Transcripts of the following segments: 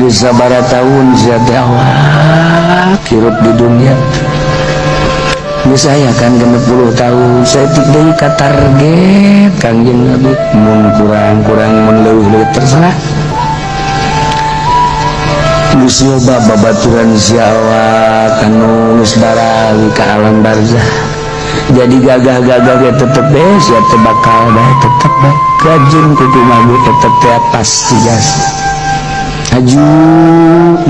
Geus sabaraha tahun sia teh awak hirup di dunia? Geus aya kan 60 tahun. Saeutik deui ka target Kangjeng Nabi. Mun kurang-kurang, mun leuwih-leuwih, terserah. Geus loba babaturan sia awak anu geus barali ka alam barzah. Jadi gagah-gagah ge tetep be sia teh bakal bae, tetep bae gajeng kukumaha ge tetep teh pasti gas. Aju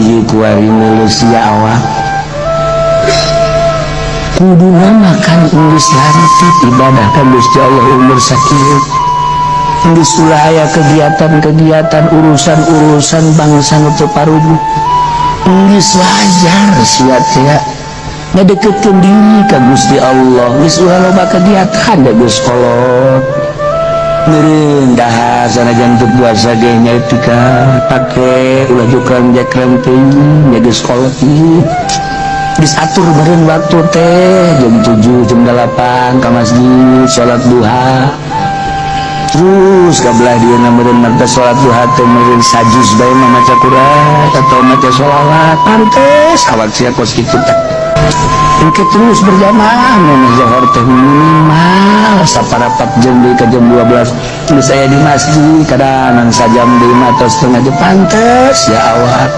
ieu kuari meuleuh sia awak kuduna makan geus lantip ibadah ka Gusti Allah. Umur sakieu geus ulah aya kegiatan-kegiatan, urusan-urusan bangsa nu teu paruguh. Geus wajar sia teh ngedeketkeun diri ka Gusti Allah. Geus ulah loba kegiatan da geus kolot. Meureun dahar sanajan teu puasa ge nya pake ulah jukran jekrem teuing nya, geus kolot ieu. Geus atur meureun waktu teh jam 7, jam 8 ka masjid salat duha. Terus ka belah dieu meureun mah salat duha teh meureun sajuz bae mah maca Quran atau maca sholawat. Pantes awak sia kos kitu teh. Engke terus berjamaah mun zuhur teh minimal saparapat jam deui ka jam 12 geus aya di masjid, kadang sajam deui mah atau setengah jam. Pantes ya awak.